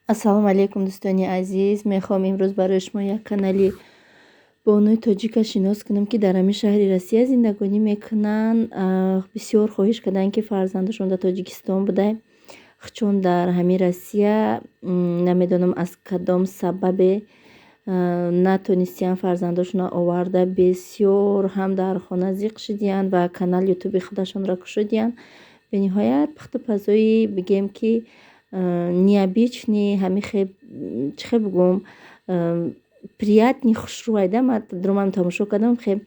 Ассалому алайкум, дӯстони азиз. Мехоҳам имрӯз барои шумо як канали бонуи тоҷика шинос кунам, ки дар ҳамин шаҳри Россия зиндагонӣ мекунанд. Бисёр хоҳиш карданд, ки фарзандашон дар Тоҷикистон буда, чун дар ҳамин Россия намедонам аз кадом сабабе натонистиянд фарзандошонро оварда, бисёр ҳам дар хона зиқ шудиянд ва канал ютуби худашонро кушодиянд. Бениҳоят пухтупазои, бигем ки, необычный, ҳамин хел, чӣ хел бигӯм, приятный, хушрӯайда. Ман дурумам тамошо кардам, хел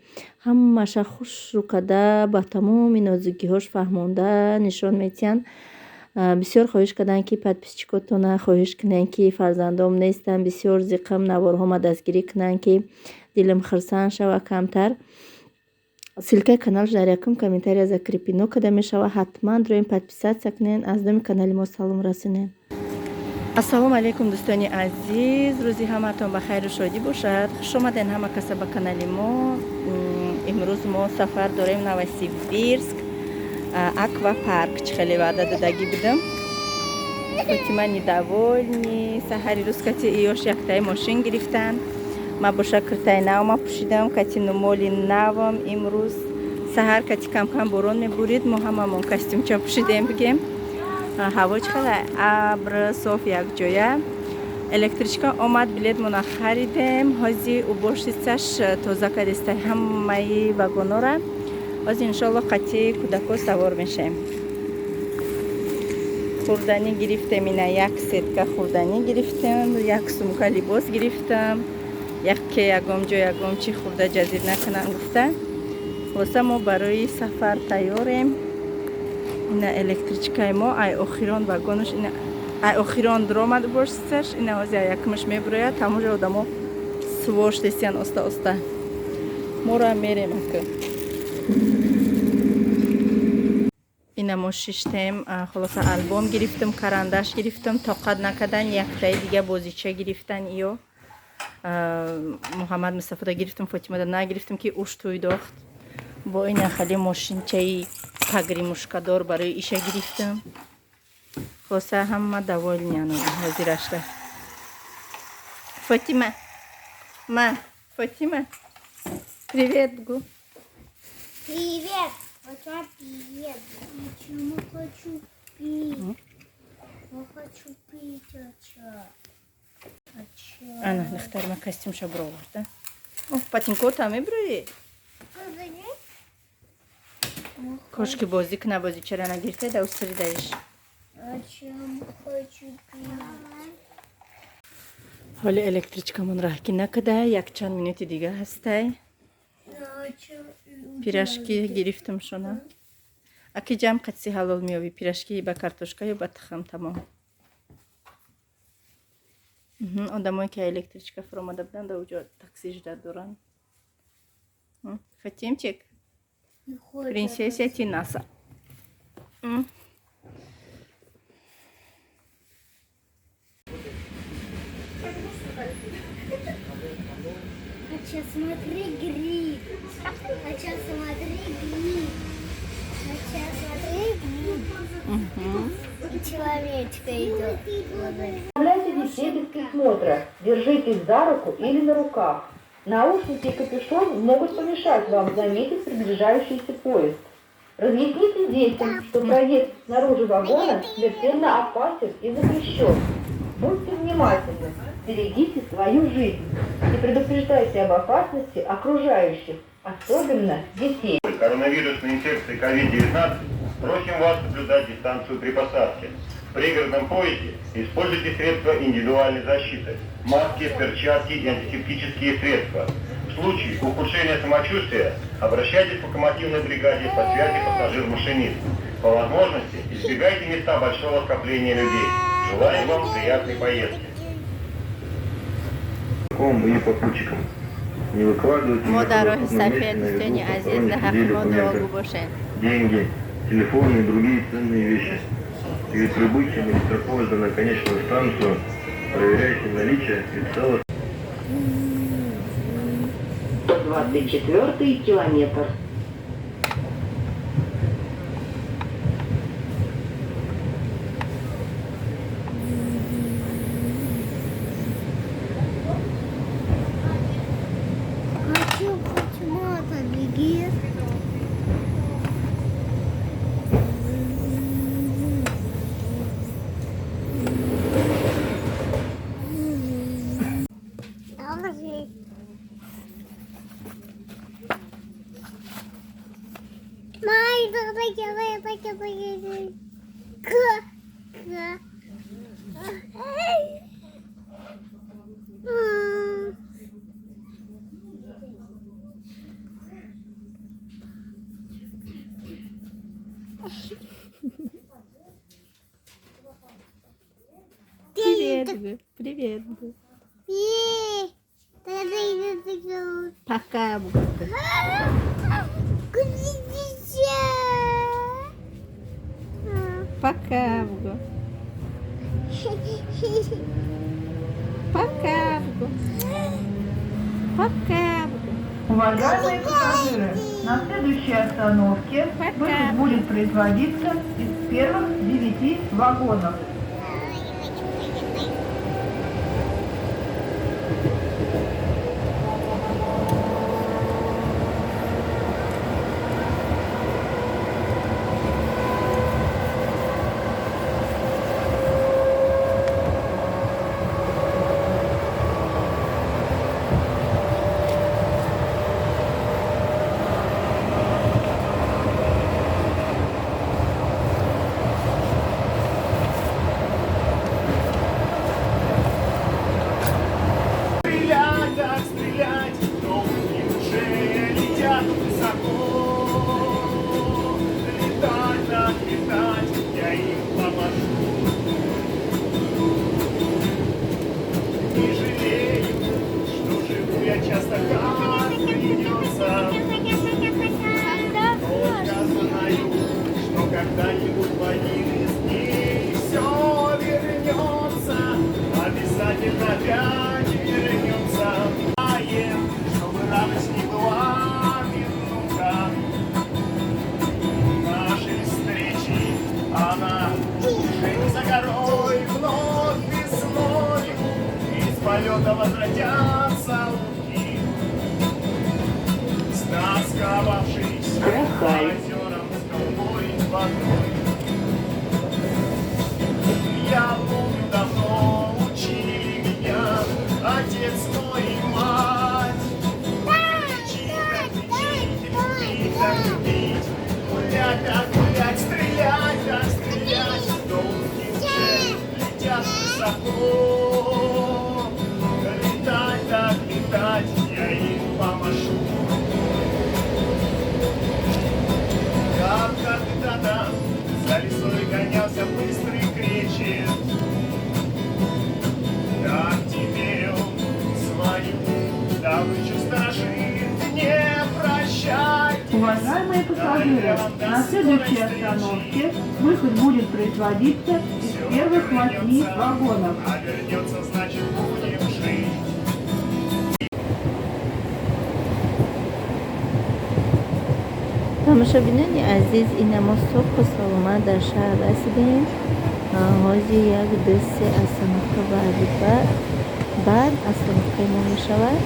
ҳамаша хушрӯ карда, ба тамоми нозукиҳош фаҳмонда нишон медиҳанд. Бисёр хоҳиш карданд, ки подписчикотона хоҳиш кунанд, ки фарзандом нестанд, бисёр зиқам, наворҳома дастгирӣ кунанд, ки дилам хурсанд шава камтар. Ссылкаи каналш дар якум комментария закрепено карда мешавад. Ҳатман дроем, подписаться кунед, аз номи канали мо салом расонед. Ассалому алайкум, дӯстони азиз, рӯзи ҳамаатон ба хайру шодӣ бошад. Хуш омаден ҳама каса ба канали мо. Имрӯз мо сафар дорем Новосибирск, аквапарк. Чӣ хеле ваъда додагӣ будам. Фотима недовольный. Саҳари рӯз кати иёш яктаи мошин гирифтанд. Ма боша киртаи навма пӯшидам, кати нумоли навам. Имрӯз саҳар кати камкам борон мебурид, мо ҳамамон костюмча пӯшидем, бигем. Ҳаво чӣ хеле абр, соф, якҷоя. Электричка омад, билетмона харидем. Ҳози уборщицаш тоза кардистай ҳамаи вагонора. Ҳозир иншоалло қати кӯдако савор мешавем. Хӯрданӣ гирифтем, ина як сетка хӯрданӣ гирифтем, як сумка либос гирифтам, яке ягом ҷо ягом чӣ хӯрда ҷазир накунам гуфта. Хулоса, мо барои сафар тайёрем. Ина электричкаи мо ай охирон вагонош, ина ай охирон дуромад уборщицаш, ина ҳозир ай якумаш мебурояд. Ҳамонҷо одамо сувор шудестиян оста оста. Моро мерем ака. Ина мо шиштем. Хулоса, альбом гирифтам, карандаш гирифтам, тоқат накардан, яктаи дига бозича гирифтан. Иё Муҳаммад Мустафода гирифтам, Фотимада нагирифтам, ки уш тӯй дохт. Бо ина хеле мошинчаи погремушкадор барои иша гирифтам. Хулоса, ҳама довольныян ҳозирашда. Фотима, ма, Фотима, привет бигӯ. Привет. Фотима, привет. Почему хочу пить? Я хочу пить, ача. Ана, духтарма костюмша буроварда. Ботинкота мебурӣ? Кошки бозӣ куна, бозичара нагирифта, да устридаиш. Хочу пить. Ҳоли электричкамон раҳкӣ накарда, якчанд минути дига ҳастай. Пирожки гирифтам шуна. Аки ҷамъ қатси ҳалол меёбӣ, пирожки ба картошка ё ба тухм, тамом. Одамое ки электричка фуромада буданд, дар такси ждать доранд. Фатимчик, принцесса Тинаса. Ача, смотри, гриб. Ача, смотри, гриб. Ача, смотри, гриб. Человечка идет. Оставляйте детей без присмотра. Держите их за руку или на руках. Наушники и капюшон могут помешать вам заметить приближающийся поезд. Разъясните детям, что проезд снаружи вагона смертельно опасен и запрещен. Будьте внимательны, берегите свою жизнь и предупреждайте об опасности окружающих, особенно детей. Коронавирусной инфекции COVID-19 просим вас соблюдать дистанцию при посадке. В пригородном поезде используйте средства индивидуальной защиты, маски, перчатки и антисептические средства. В случае ухудшения самочувствия обращайтесь к локомотивной бригаде по связи пассажир-машинист. По возможности избегайте места большого скопления людей. Желаем вам приятной поездки. Или попутчикам. Не выкладывайте мо дар роҳи сафед, дӯстони азиз, дар ҳаққи мо дуогӯ бошед. Деньги, телефоны и другие ценные вещи. Перед прибытием электропоезда на конечную станцию проверяйте наличие и целостность. 24 километр. Привет, привет. Пока. Пока. Пока. Пока. Уважаемые пассажиры, на следующей остановке выход будет производиться из первых 9 вагонов. Когда-нибудь в один из дней все вернется, обязательно опять вернется. Чтобы радость не была минута нашей встречи, она уже не за горой, вновь весной из полета возвратятся утки, стосковавшись по озерам с голубой водой. Я помню, давно учили меня отец мой и мать. Лечи, так лечить, любить, так любить, гулять, так гулять, стрелять, так стрелять. Долги уже летят высоко. Летать, так летать, я им помашу. Как когда-то за лесой гонялся быстрый кречет, так теперь он свою добычу сторожит. Не прощайтесь. Уважаемые пассажиры, на следующей остановке выход будет производиться из первых 8 вагонов. А вернется, значит, будем жить. Тамошобинони азиз, ина мо субҳу саломат дар шаҳр расидем. Ҳозир як ду се остановка баъд остановкаи мо мешавад.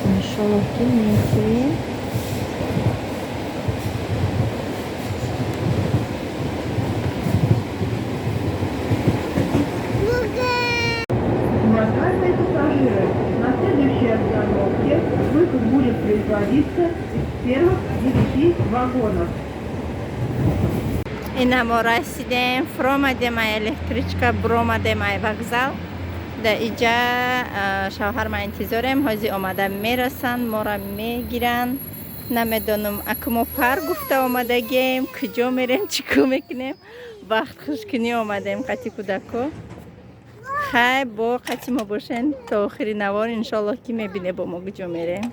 Иншоллоҳ ки мехӯем. Уважаемые пассажиры, на следующей остановке выход будет производиться из первых 9 вагонов. Ина мо расидем, фуромадем ай электричка, буромадем ай вокзал. Да иҷа шавҳар ма интизорем, ҳозир омада мерасанд, моро мегиранд. Намедонам, аку мо пар гуфта омадагем, куҷо мерем, чӣ кор мекунем. Вақт хушкунӣ омадем қати кӯдако. Хай, бо қати мо бошен то охири навор, иншоллоҳ ки мебине бо мо куҷо мерем.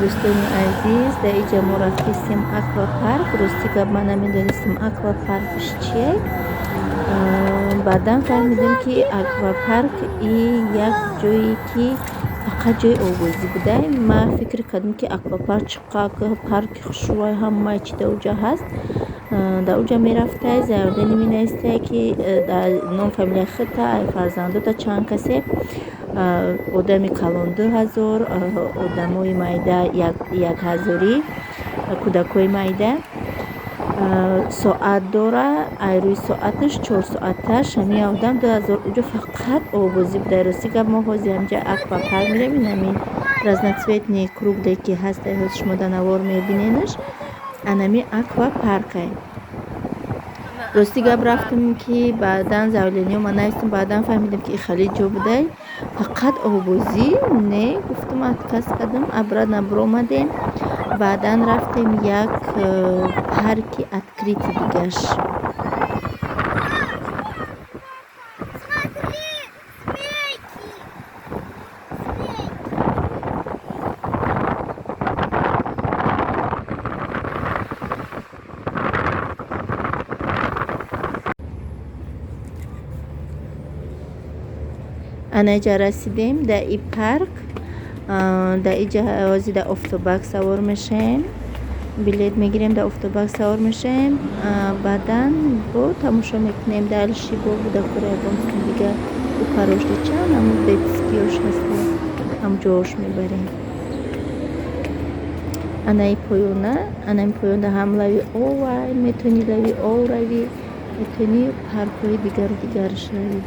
Дӯстони азиз, дар иҷа мо рафтистем аквапарк. Рости гап, ман намедонистам аквапаркш чие. Баъдан фаҳмидем, ки аквапарк и як ҷое ки фақат ҷои овозӣ буда. Ман фикр кардам, ки аквапарк чӣ парки хушрӯй, ҳамаи чи дар уҷа ҳаст. Дар уҷа мерафтай, заявление менавистай, ки дар ном фамилияи худта, фарзандота чанд касе, одами калон 2000, одамои майда 1000, кӯдакҳои майда. Соат дора, ай рӯи соаташ 4 соаташ ҳами одам 2000. Уҷо фақат овбозӣ буда. Рости гап, мо ҳозир ҳамҷа аквапарк мерем. Инами разноцветный кругле ки ҳаст, ай ҳозир шумо дар навор мебиненаш, анами аквапаркай. Рости гап, рафтем ки баъдан заявлениё ма навистем. Баъдан фаҳмидем, ки ихали ҷо будай, фақат овбозӣ. Не, гуфтум, отказ кардам, обратно биромадем. Баъдан рафтем як парки открытый дигаш. Смотри, змейки. Змейки. Ана иҷа расидем дар и парк. Дар иҷа ҳозир дар офтобак савор мешавем, билет мегирем, дар офтобак савор мешавем. Баъдан бо тамошо мекунем дальше, бо буда кора ягон чизи дига. Упарошта чанд ҳамун детскиёш ҳаста, ҳамҷош мебарем. Анаи поёна, анаи поёнда ҳам лави овай метавонӣ, лави ов равӣ, метавонӣ паркҳои дигару дигараш равӣ.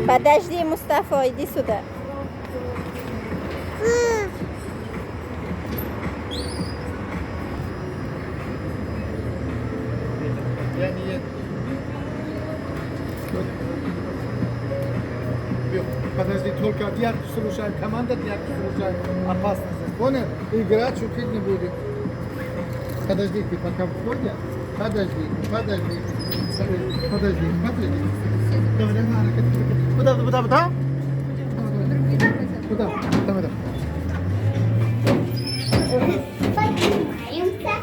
Подожди, Мустафа, иди сюда. Я не еду. Подожди, только Диарку слушаем, команда Диарку слушаем. Опасно здесь, понял? Играть, шутить не будем. Подождите, пока входят. Подождите, подождите. Подожди, подожди. Давай, давай, куда, куда, куда? Куда? Там, это. Поднимаемся.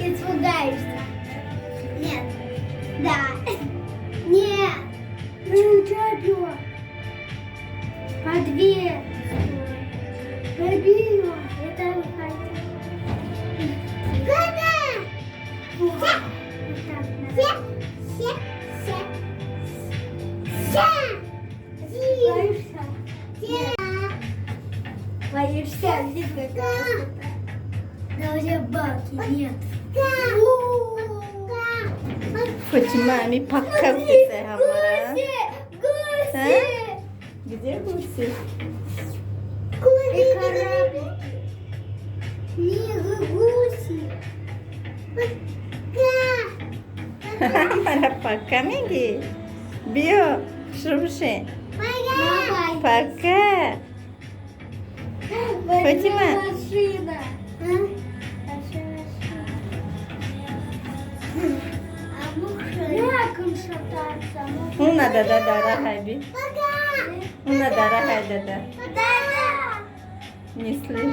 Испугаешься. Нет. Да. Нет. Чуть По две. Побила. Это выходит. Куда? Се. Се. Се. Се. Боишься? Боишься? Да уже бабки нет. Фатима, ами пока гуси ҳамара. Гуси! Где гуси? И кораблики. Не гуси. Мара пока меги. Биё, шурӯъ бишин. Пока. Фатима. Машина. Большая машина. А как он шатается? Уна дада дара хайби. Уна дара хай дада. Не слышу.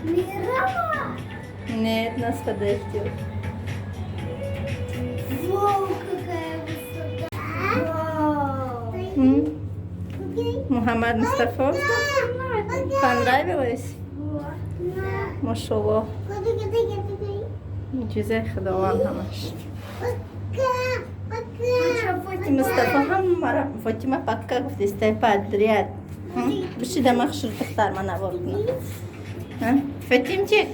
Мирова? Нет, нас подождет. Вау, какая высота. Вау. Мухаммад Мустафа? Понравилось? Машалло. Муъҷизаи Худованд ҳамаш. Мустафа ҳамара Фотима пока гуфтистай подряд. Бишида махшур духтар ма навор кунам. Фатимчик.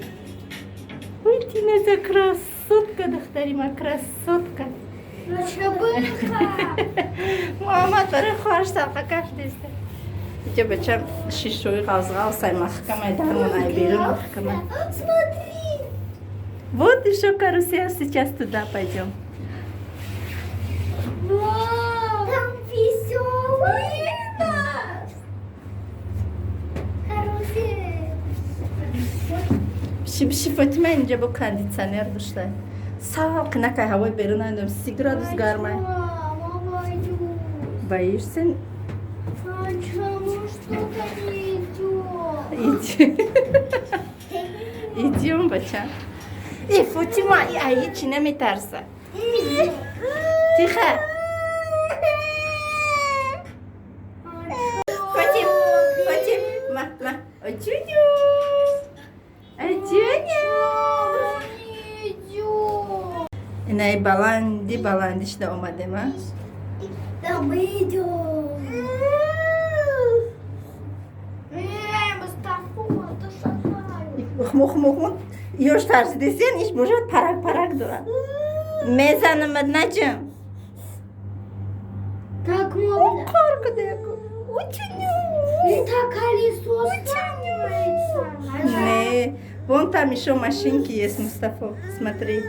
Ой, ты за красотка, духтари ма красотка. Муҳаммад барои хоҳарш садқа кашдиста. Иҷа бача шишои ғавзғавсай маҳкамай дармон ай берун маҳкамай. Смотри. Вот еще карусель, сейчас туда пойдем. Вау. Там веселый нас. Карусель. Биши, биши, Фатима, инҷа бо кондитсионер дошта. Салқи накай ҳавои берун надом, 30 градус гармай. Мама, боюсь. Боишься? Почему что-то не идет? Идем, бача. Э, Фатима, ай ҳечи наметарса. Тихо. Баланди баландишда омадем, а? Да мы идем. Мустафа, ты шагай. Хмух-мух. Ёш тарсидесен, иш бошад парак-парак дорад. Мезанамад, Наҷм. Так можно. Қор кудеку. Учуню. Это колесо становится. Не, вон там еще машинки есть, Мустафа. Смотри.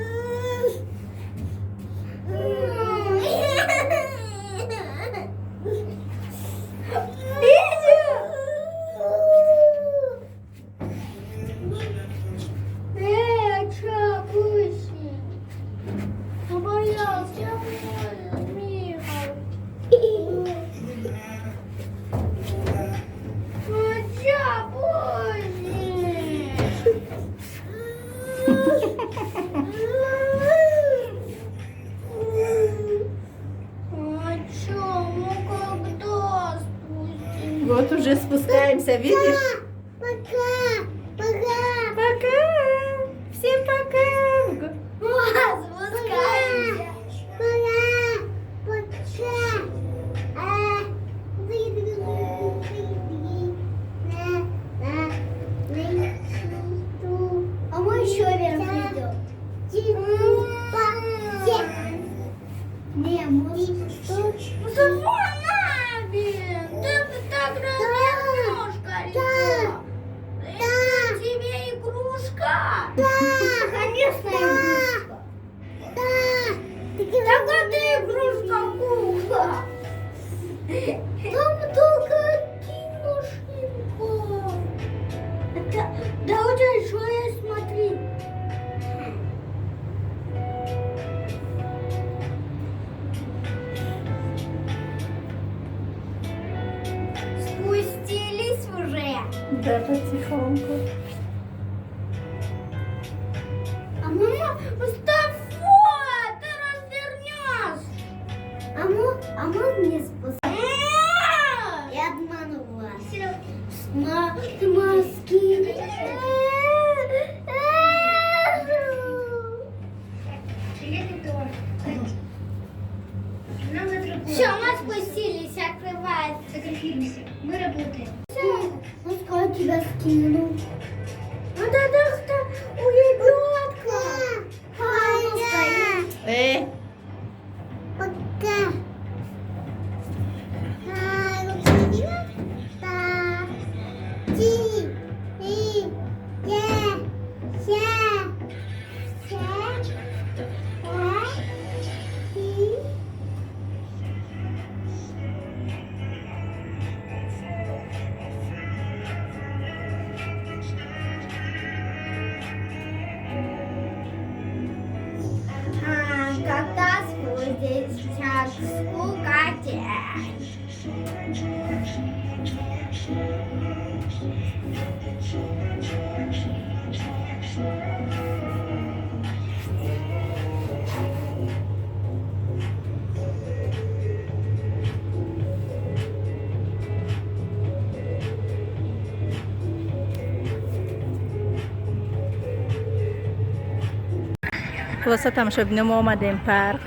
Вот уже спускаемся, видишь? Пока! Пока! Пока! Всем пока! Спускаемся! Пока! Пока! А мы еще вверх идем. Не, мы тебе игрушка? Да. Конечно, игрушка. Да. Так это игрушка кукла. Там только один машинка. Это, да у тебя еще есть, смотри. Спустились уже. Да, потихоньку. А мама, Мустафа, ты развернешь. А мы не спускаемся. Я обманула. На маски. Все, мы спустились, открывай. Фотографируемся. Мы работаем. Ну, скоро тебя скину. Ну, да, кто у ребенка. Пока. Когда спустишься, скукать. Хулоса, тамошобино, мо омадем парк,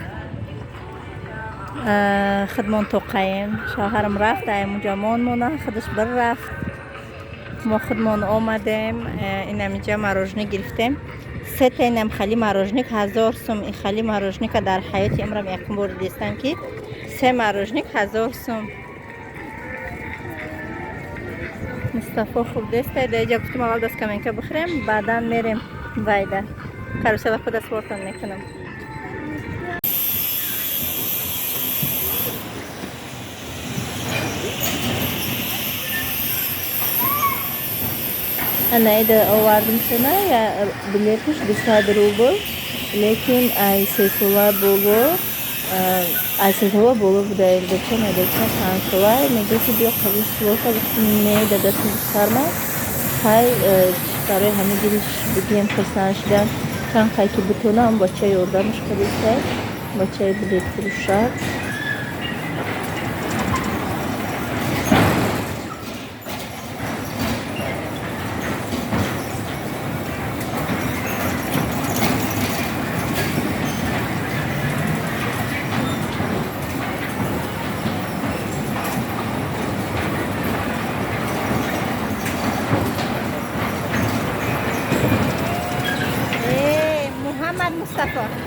худмон тоқаем. Шавҳарам рафт, аймуҷа мон мона, худаш бир рафт, мо худмон омадем. Инамиҷа мороженое гирифтем, сета. Инам хали мороженое 1000 сум. И хали мороженое дар ҳаёти умрам якум бор дидистам, ки се мороженое 1000 сум. Мустафо хурдеста даиҷа. Гуфтум, аввал даскаменка бихӯрем, баъдан мерем вайда карусела худа свортон мекунам. Анаида овардим шуна, я билетш 200 рубл, лекин ай 3 сола боло, ай 3 сола боло буда. Бача медоча 5 сола, мега ки биё қабул сулота. Гуфтим, не, дадати сарма хай. Барои ҳамин дилш бигем хурсанд шудам. Чанд хай ки битонам, бача ёрдамаш кардиста, бачаи билетфурӯшак. Мустафо.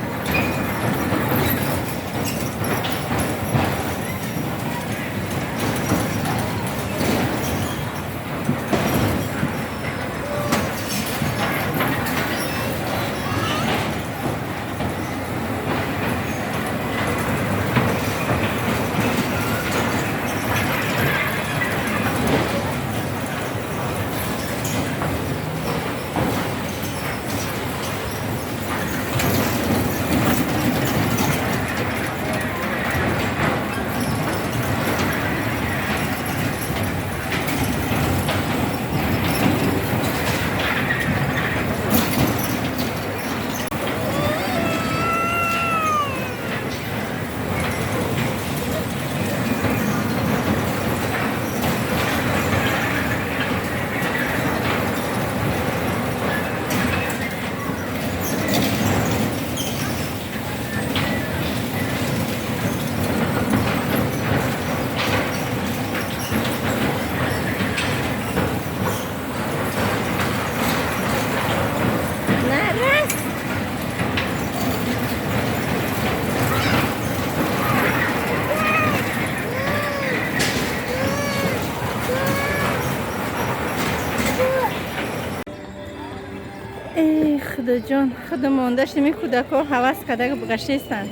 Худоҷон, худо монда шудем, кӯдакҳо ҳавас карда гаштестанд.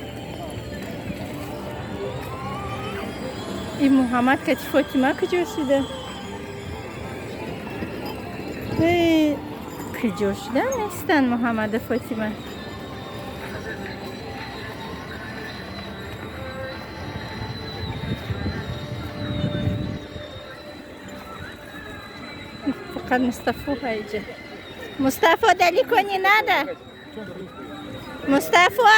И Муҳаммад кати Фотима куҷо шуда? Куҷо шуда нестанд Муҳаммаду Фотима? Фақат Мустафо ҳайҷа. Мустафо, далеко не надо. Мустафо!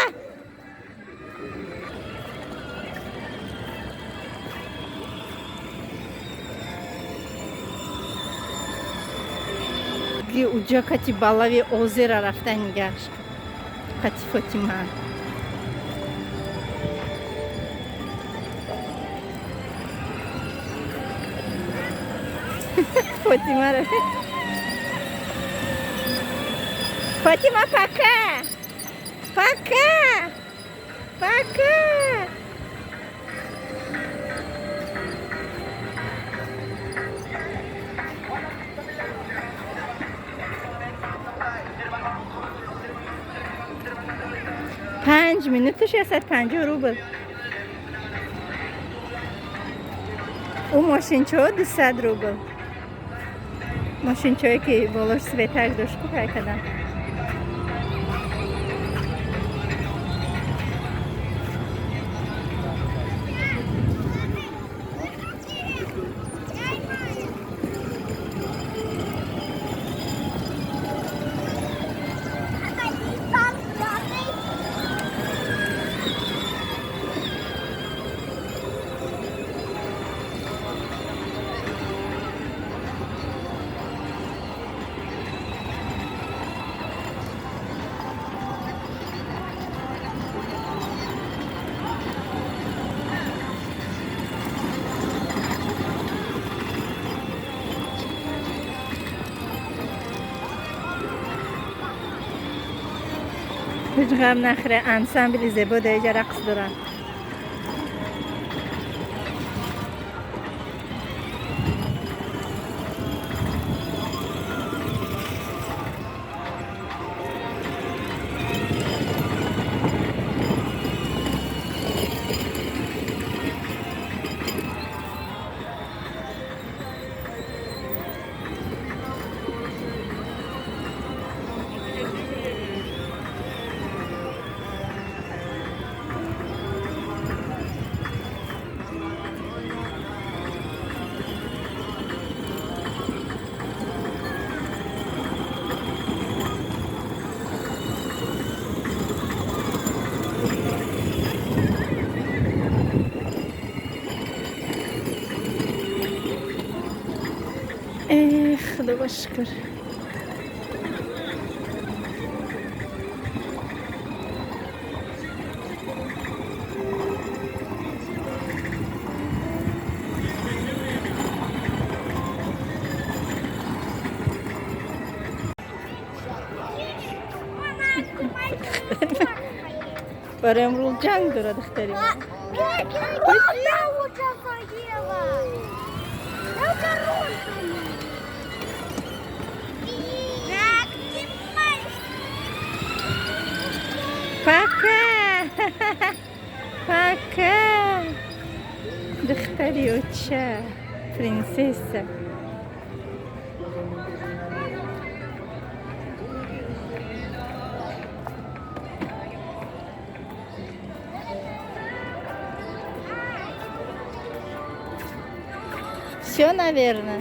Уҷа кати балави озера рафтани гашт. Кати Фотима. Фотима рафт. Фотима, пока! Пока! Пока! Панҷ минуту 650 рубл. Ӯ мошинчаҳо 200 рубл. Мошинчаҳое ки болош светак дошт ку ҳай кардам. ҳеҷ ғам нахӯре, ансамбли зебо дар иҷа рақс доранд. Худо ба шукр. Бароям рул ҷанг дора духтари ман. Я уже заела. Я уже руль. Так, Пока! Пока! Духтари оча, принцесса. Все, наверное.